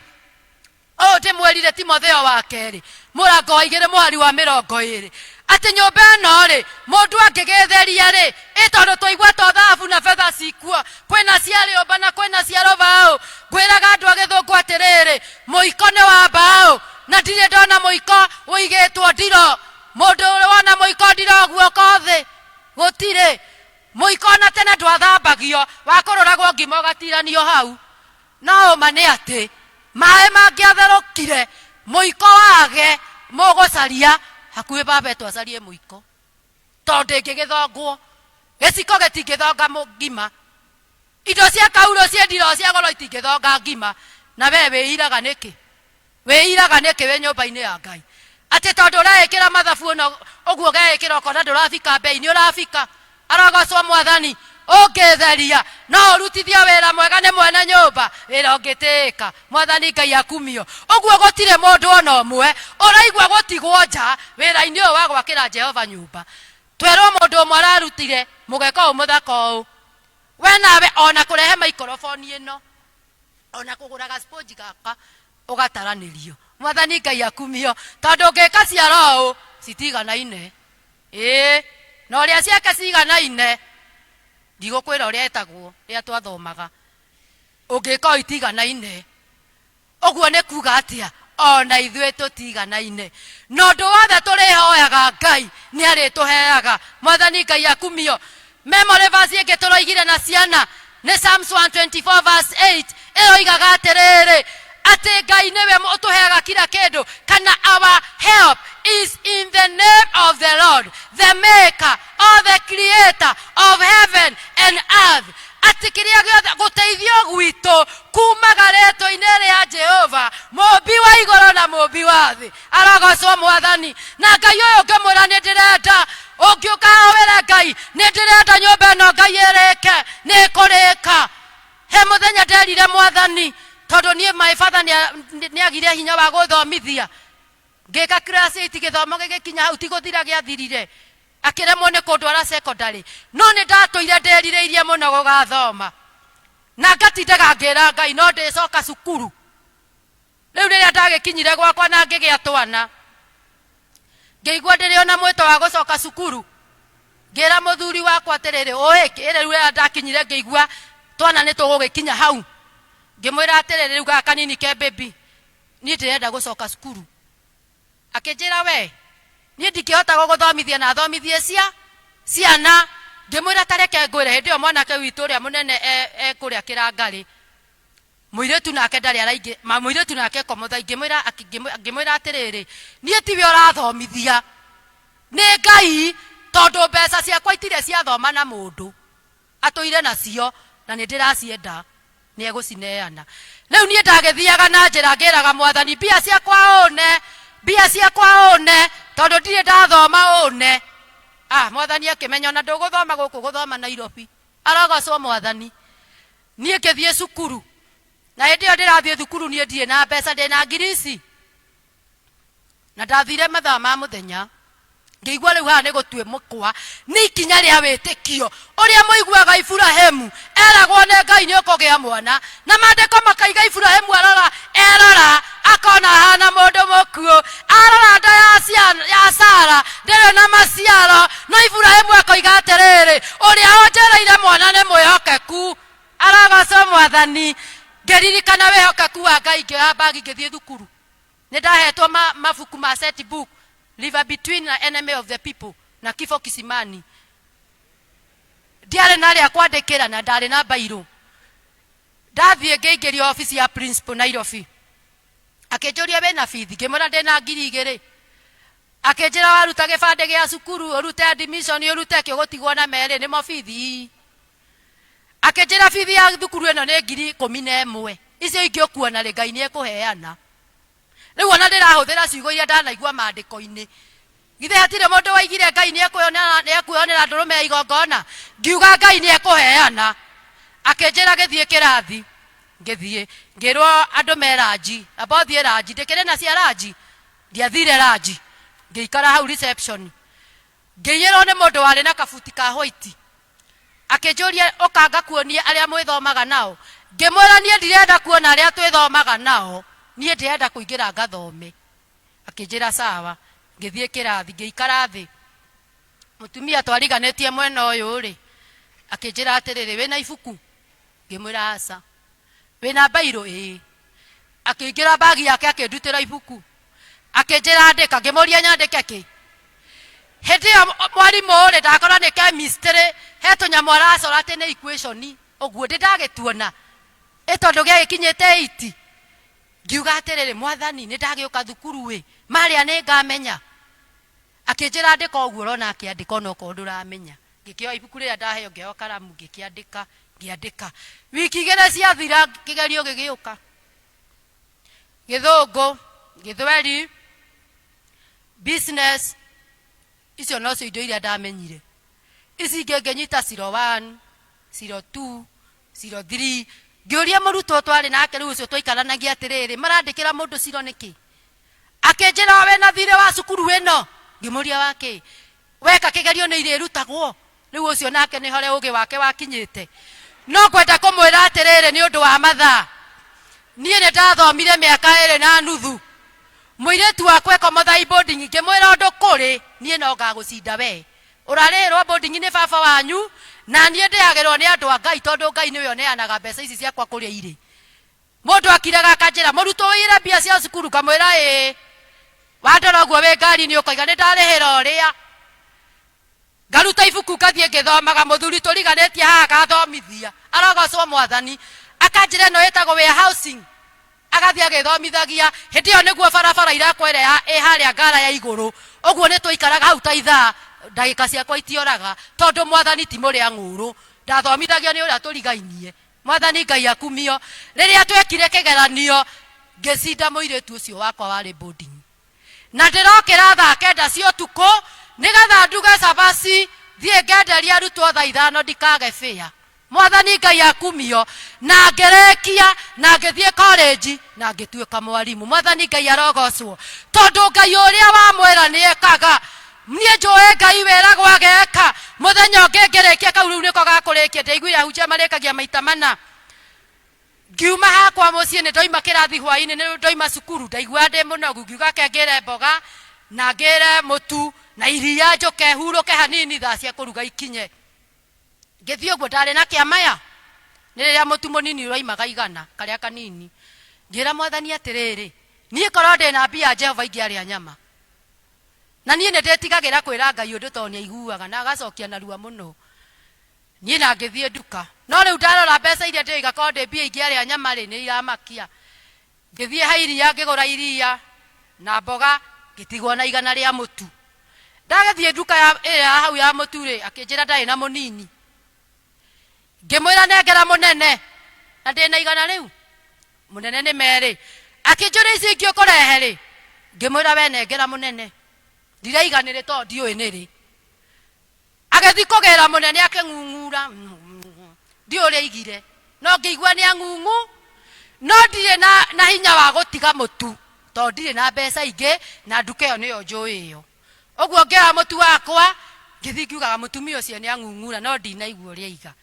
Speaker 1: Ũũ ndĩmwĩrire Timotheo wa kerĩ mũrango wa 2 mũhari wa 20, atĩ nyũmba ĩno-rĩ, mũndũ angĩgĩtheria-rĩ, ĩ tondũ twaigua to thahabu na betha cikuo, kwĩna cia rĩũmba na kwĩna cia rũbaũ. Ngwĩraga andũ a gĩthũngũ atĩrĩrĩ, mũiko nĩ wa mbaũ, na ndirĩ ndona mũiko ũigĩtwo ndiro. Mũndũ ũrĩ wona mũiko ndiro guoko thĩ? Gũtirĩ. Mũiko ona tene ndwathambagio, wakũrũragwo ngima ũgatiranio hau. No ũma nĩ atĩ maĩ mangĩatherũkire mũiko wage, mũgũcaria hakuhĩ baba etwo acarie mũiko, tondũ ndĩngĩgĩthongwo, gĩciko gĩtingĩthonga ngima, indo cia kaurũ ciĩ ndiro cia goro itingĩthonga ngima. Na we wĩiraga nĩkĩ? Wĩiraga nĩkĩ wĩ nyũmba-inĩ ya Ngai atĩ tondũ ũreĩkĩra mathabu ũno ũguo ũgeĩkĩra ũkona ndũrabika mbei? Nĩ ũrabika. Arogocwo Mwathani. Ũngĩtheria no ũrutithio wĩra mwega nĩ mwene nyũmba, wĩra ũngĩtĩĩka. Mwathani Ngai akumio. Ũguo gũtirĩ mũndũ ona ũmwe ũraigua gũtigwo nja wĩra-inĩ ũyũ wa gwakĩra Jehova nyũmba. Twerwo mũndũ ũmwe ararutire mũgeka ũyũ mũthaka ũũ, we nawe ona kũrehe maikoroboni ĩno, ona kũgũra gasponji gaka ũgataranĩrio. Mwathani Ngai akumio, tondũ ũngĩka ciara ũũ citiganaine. Ĩĩ, na ũrĩa ciake ciganaine, ndigũkwĩra ũrĩa etagwo rĩrĩa twathomaga. Ũngĩka ũũ itiganaine. Ũguo nĩ kuga atĩa? Ona ithuĩ tũtiganaine, na ũndũ wothe tũrĩhoyaga Ngai nĩ arĩtũheaga. Mwathani Ngai akumio. Memory verse ĩngĩ tũroigire na ciana nĩ Psalms 124 verse 8, ĩroigaga atĩrĩrĩ, atĩ Ngai nĩwe ũtũheaga kila kĩndũ, kana our help is in the name of the Lord, the maker or the creator of heaven and earth. Atĩ kĩrĩa gĩothe gũteithio gwitũ kumaga rĩtwa-inĩ rĩa Jehova, mũmbi wa igũrũ na mũmbi wa thĩ. Arogocwo Mwathani. Na Ngai ũyũ ũngĩmwĩra nĩ ndĩrenda, ũngĩũka haha wĩre Ngai nĩ ndĩrenda nyũmba ĩno Ngai ĩrĩke, nĩ ĩkũrĩka. He mũthenya nderire Mwathani, tondũ niĩ my father nĩ agire hinya wa gũthomithia, ngĩka class 8, gĩthomo gĩgĩkinya hau, ti gũthira gĩathirire, akĩremwo nĩ kũndwara secondary. No nĩ ndatũire ndĩrirĩirie mũno gũgathoma, na ngatindaga ngĩra Ngai no ndĩcoka cukuru. Rĩu rĩrĩa ndagĩkinyire gwakwa na ngĩgĩa twana, ngĩigua ndĩrĩ ona mwĩto wa gũcoka cukuru. Ngĩra mũthuri wakwa atĩrĩrĩ, ũĩ rĩu rĩrĩa ndakinyire ngĩigua twana nĩ tũgũgĩkinya hau, ngĩmwĩra atĩrĩrĩ, rĩu gaka kanini ke baby, niĩ ndĩrenda gũcoka cukuru. Akĩnjĩra, we niĩ ndingĩhota gũgũthomithia na thomithie cia ciana. Ngĩmwĩra ta reke ngwĩre, hĩndĩ ĩyo mwanake witũ ũrĩa mũnene e kũrĩa Kĩrangarĩ, mũirĩtu nake ndarĩ araingĩ, mũirĩtu nake komotha. Ngĩmwĩra atĩrĩrĩ, niĩ tiwe ũrathomithia, nĩ Ngai, tondũ mbeca ciakwa itirĩ ciathoma na mũndũ atũire nacio, na nĩ ndĩracienda, nĩ egũcineana. Rĩu niĩ ndagĩthiaga na njĩra ngĩraga Mwathani, mbia ciakwa ũne, mbia ciakwa ũne, tondũ ndirĩ ndathoma ũne. Mwathani akĩmenya ona ndũgũthoma gũkũ, gũthoma Nairobi. Arogocwo Mwathani. Niĩ ngĩthiĩ cukuru, na hĩndĩ ĩyo ndĩrathiĩ thukuru niĩ ndirĩ na mbeca, ndĩ na ngiri ici, na ndathire mathaa ma mũthenya. Ngĩigua rĩu haha nĩ gũtue mũkwa, nĩ ikinya rĩa wĩtĩkio ũrĩa mũiguaga Iburahĩmu eragwo nĩ Ngai nĩ ũkũgĩa mwana, na maandĩko makaiga Iburahĩmu arora, erora akona ahana mũndũ mũkuũ, arora nda ya Sara ndĩrĩ na maciaro, no Iburahĩmu akoiga atĩrĩrĩ, ũrĩa ũnjĩrĩire mwana nĩ mwĩhokeku. Arogocwo Mwathani. Ngĩririkana wĩhokeku wa Ngai, ngĩoya mbagi ngĩthiĩ thukuru. Nĩ ndahetwo mabuku ma set book, River Between na Enemy of the People na Kifo Kisimani. Ndiarĩ na rĩa kwandĩkĩra na ndarĩ na mbairũ. Ndathiĩ ngĩingĩrio obici ya principal Nairobi. Akĩnjũria wĩna bithi, ngĩmwĩra ndĩna 2000. Akĩnjĩra waruta gĩbandĩ gĩa cukuru, ũrute admission, ũrute kĩ, ũgũtigwo na merĩ, nĩmo bithi. Akĩnjĩra bithi ya thukuru ĩno nĩ 11,000. Icio ingĩ ũkuona rĩ, Ngai nĩ ekũheana. Rĩu ona ndĩrahũthĩra ciugo iria ndanaigua maandĩko-inĩ. Githĩ hatirĩ mũndũ waigire Ngai nĩ ekwĩonera ndũrũme ya igongona? Ngiuga Ngai nĩ ekũheana. Akĩnjĩra gĩthiĩ kĩrathi. Ngĩthiĩ. Ngĩrwo andũ me ranji. Amba ũthiĩ ranji. Ndĩkĩrĩ na cia ranji? Ndiathire ranji. Ngĩikara hau reception. Ngĩiyĩrwo nĩ mũndũ warĩ na kabuti ka white. Akĩnjũria ũka ngakuonie arĩa mwĩthomaga nao. Ngĩmwĩra niĩ ndirenda kuona arĩa twĩthomaga nao, niĩ ndĩrenda kũingĩra ngathome. Akĩnjĩra sawa. Ngĩthiĩ kĩrathi, ngĩikara thĩ. Mũtumia twariganĩtie mwena ũyũ rĩ, akĩnjĩra atĩrĩrĩ, wĩna ibuku? Ngĩmwĩra aca. Wĩna mbairũ? Ĩĩ. Akĩingĩra mbagi yake akĩndutĩra ibuku. Akĩnjĩra andĩka, ngĩmũria nyandĩke kĩ? Hĩndĩ ĩyo mwarimũ rĩ, ndakora nĩ chemistry, he tũnyamũ aracora atĩ nĩ equation, ũguo ndĩ ndagĩtuona. Ĩ tondũ gĩagĩkinyĩte eight, ngiuga atĩrĩrĩ, mwathani nĩ ndagĩũka thukuru ĩ, marĩa nĩ ngamenya? Akĩnjĩra andĩka ũguo ũrona akĩandĩka onokorwo ndũramenya. Ngĩkĩoya ibuku rĩrĩa ndaheo ngĩoya karamu ngĩkĩandĩka, ngĩandĩka. Wiki igĩrĩ ciathira kĩgerio gĩgĩũka. Gĩthũngũ, Gĩthweri, business, icio nocio indo iria ndamenyire. Ici ingĩ ngĩnyita zero one, zero two, zero three. Ngĩũria mũrutwo twarĩ nake rĩu ũcio twaikaranagia atĩrĩrĩ, marandĩkĩra mũndũ zero nĩkĩ? Akĩnjĩra wĩna thirĩ wa cukuru ĩno? Ngĩmũria wa kĩ? Weka kĩgerio nĩ irĩrutagwo? Rĩu ũcio nake nĩ harĩa ũgĩ wake wakinyĩte. No ngwenda kũmwĩra atĩrĩrĩ nĩ ũndũ wa mathaa. Niĩ nĩ ndathomire mĩaka ĩrĩ na nuthu. Mũirĩtu wakwa e Komothai boarding ngĩmwĩra ũndũ kũrĩ, niĩ no ngagũcinda we. Ũrarĩhĩrwo boarding nĩ baba wanyu, na niĩ ndĩhagĩrwo nĩ andũ a Ngai tondũ Ngai nĩwe ũneanaga mbeca ici ciakwa kũrĩa irĩ. Mũndũ akiraga akanjĩra, mũrutwo ũiyire mbia cia cukuru, ngamwĩra ĩĩ. Wandora ũguo wĩ ngari-inĩ ũkoiga nĩ ndarĩhĩra ũrĩa. Ngaruta ibuku ngathiĩ ngĩthomaga, mũthuri tũriganĩtie haha agathomithia, arogocwo Mwathani. Akanjĩra ĩno ĩtagwo warehousing, agathiĩ agĩthomithagia. Hĩndĩ ĩyo nĩguo barabara irakwo ĩrĩa ĩ harĩa ngara ya igũrũ, ũguo nĩ twaikaraga hau ta ithaa, ndagĩka ciakwa itioraga, tondũ Mwathani ti mũrĩa ng'ũrũ. Ndathomithagio nĩ ũrĩa tũrigainie. Mwathani Ngai akumio. Rĩrĩa twekire kĩgeranio, ngĩcinda mũirĩtu ũcio wakwa warĩ boarding. Na ndĩrokĩra thaa kenda cia ũtukũ, nĩgetha nduge cabaci, thiĩ ngenderie arutwo thaa ithano ndikage fare. Mwathani Ngai akumio. Na ngĩrĩkia, na ngĩthiĩ college, na ngĩtuĩka mwarimũ. Mwathani Ngai arogocwo. Tondũ Ngai ũrĩa wamwĩra nĩ ekaga. Niĩ njũĩ Ngai wĩragwo ageka. Mũthenya ũngĩ ngĩrĩkia kau rĩu nĩko gakũrĩkia, ndiaiguire ahunjia marĩkagia maita mana. Ngiuma hakwa mũciĩ nĩ ndoima kĩrathi hwainĩ nĩ ndoima cukuru ndaiguaga ndĩ mũnogu ngiuga ke ngĩre mboga na ngĩre mũtu na iria njũke hurũke hanini thaa cia kũruga ikinye. Ngĩthiĩ ũguo ndarĩ na kĩamaya nĩ rĩrĩa mũtu mũnini ũroimaga igana karĩa kanini. Ngĩra mwathani atĩrĩrĩ, niĩ korwo ndĩna mbia Jehova ingĩarĩa nyama. Na niĩ nĩ ndĩtigagĩra kwĩra Ngai ũndũ tondũ nĩ aiguaga na agacokia narua mũno. Niĩ na ngĩthiĩ nduka. No rĩu ndarora mbeca iria ndĩroiga korwo ndĩ mbia ingĩarĩa nyama rĩ, nĩ iramakia. Ngĩthiĩ ha iria ngĩgũra iria na mboga ngĩtigwo na igana rĩa mũtu. Ndagĩthiĩ nduka ya ĩrĩa ya hau ya mũtu rĩ, akĩnjĩra ndarĩ na mũnini. Ngĩmwĩra nengera mũnene na ndĩna igana rĩu. Mũnene nĩ merĩ. Akĩnjũria ici ingĩ ũkũrehe rĩ? Ngĩmwĩra we nengera mũnene. Ndiraiga nĩrĩ tondũ ndiũĩ nĩrĩ. Agĩthiĩ kũgĩra mũnene akĩng'ung'ura. Ndiũĩ ũrĩa aigire. No ngĩigua nĩ ang'ung'u. No ndirĩ na, na hinya wa gũtiga mũtu tondũ ndirĩ na mbeca ingĩ na nduka ĩyo nĩyo njũĩ ĩyo. Ũguo ngĩoya mũtu wakwa ngĩthiĩ ngiugaga mũtumia ũcio nĩ ang'ung'ura no ndinaigua ũrĩa aiga.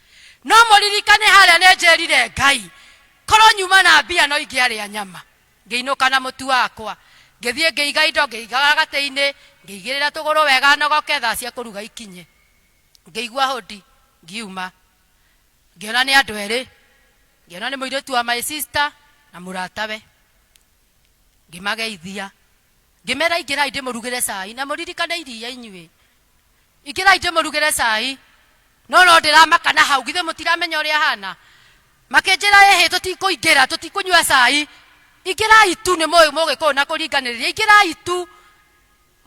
Speaker 1: No mũririkane harĩa nĩ njĩrire Ngai korwo nyuma na mbia no ingĩarĩa nyama. Ngĩinũka na mũtu wakwa. Ngĩthiĩ ngĩiga indo, ngĩiga gatĩ-inĩ, ngĩigĩrĩra tũgũrũ wega nogoke thaa cia kũruga ikinye. Ngĩigua hũndi, ngiuma. Ngĩona nĩ andũ erĩ. Ngĩona nĩ mũirĩtu wa my sister na mũratawe. Ngĩmageithia. Ngĩmera ingĩrai ndĩmũrugĩre cai na mũririkane iria inyuĩ. Ingĩrai ndĩmũrugĩre cai. No no ndĩramaka na hau, githĩ mũtiramenya ũrĩa hana? Makĩnjĩra ĩhĩ, tũtikũingĩra, tũtikũnyua cai, ingĩrai tu, nĩ mũĩ mũgĩkũyũ na kũringanĩrĩria, ingĩrai tu.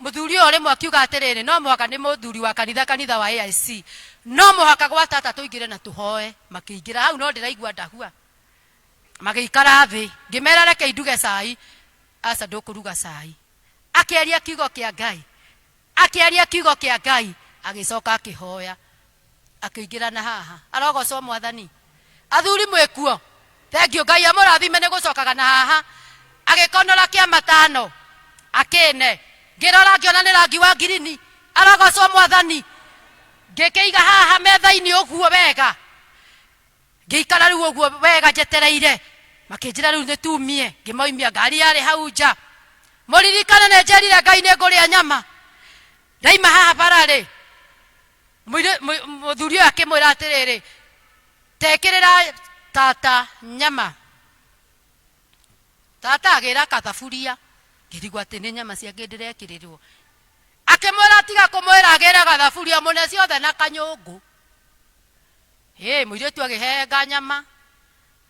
Speaker 1: Mũthuri ũyũ rĩmwe akiuga atĩrĩrĩ, no mũhaka, nĩ mũthuri wa kanitha, kanitha wa AIC, no mũhaka gwa tata tũingĩre na tũhoe. Makĩingĩra hau, no ndĩraigua ndahua. Magĩikara thĩ, ngĩmera reke nduge cai. Aca, ndũkũruga cai. Akĩaria kiugo kĩa Ngai, akĩaria kiugo kĩa Ngai, agĩcoka akĩhoya, akĩingĩra na haha. Arogocwo Mwathani. Athuri mwĩkuo? Thengiũ, Ngai amũrathime nĩ gũcokaga na haha. Agĩkonora kĩa matano, akĩne. Ngĩrora ngĩona nĩ rangi wa ngirini. Arogocwo Mwathani. Ngĩkĩiga haha metha-inĩ ũguo wega. Ngĩikara rĩu ũguo wega njetereire. Makĩnjĩra rĩu nĩ tumie. Ngĩmoimia, ngari yarĩ hau nja. Mũririkane nĩ njerire Ngai nĩ ngũrĩa nyama. Ndaima haha bara-rĩ, mũthuri ũyũ akĩmwĩra atĩrĩrĩ, tekĩrĩra tata nyama. Tata agĩra kathaburia, ngĩrigwo atĩ nĩ nyama ciake ndĩrekĩrĩrwo. Akĩmwĩra tiga kũmwĩra agĩre gathaburia mũne ciothe na kanyũngũ. Hĩ, mũirĩtu agĩhenga nyama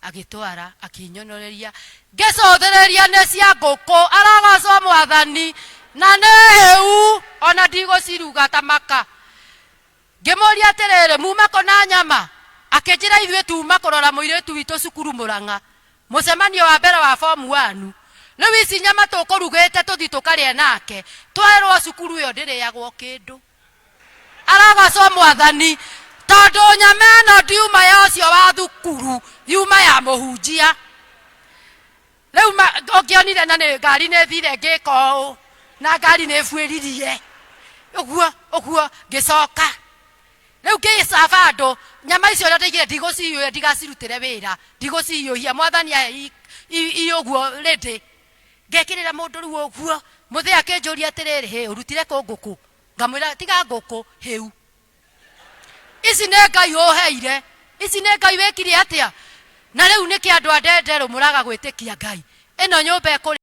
Speaker 1: agĩtwara akĩnyonoreria, ngĩcũthĩrĩria nĩ cia ngũkũ. Arogocwo Mwathani, na nĩ hĩu, ona ndigũciruga ta maka. Ngĩmũria atĩrĩrĩ, muma kũ na nyama? Akĩnjĩra ithuĩ tuma kũrora mũirĩtu witũ cukuru Mũrang'a, mũcemanio wa mbere wa form one. Rĩu ici nyama tũkũrugĩte tũthiĩ tũkarĩe nake, twerwo cukuru ĩyo ndĩrĩagwo kĩndũ. Arogocwo Mwathani, tondũ nyama ĩno ndiuma ya ũcio wa thukuru, yuma ya mũhunjia. Rĩu ũngĩonire na nĩ ngari nĩ thire ngĩka ũũ, na ngari nĩ buĩririe ũguo ũguo, ngĩcoka rĩu ngĩcaba andũ nyama icio ũrĩa ndaigire, ndigũciyũria, ndigacirutĩre wĩra, ndigũciyũhia. Mwathani ahe i ũguo rĩndĩ ngekĩrĩra mũndũ rĩu ũguo. Mũthee akĩnjũria atĩrĩrĩ, hĩ, ũrutire kũ ngũkũ? Ngamwĩra tiga ngũkũ hĩu, ici nĩ Ngai ũheire, ici nĩ Ngai wĩkire atĩa. Na rĩu nĩkĩ andũ a Ndenderũ mũraga gwĩtĩkia Ngai? Ĩno nyũmba ĩkũrĩ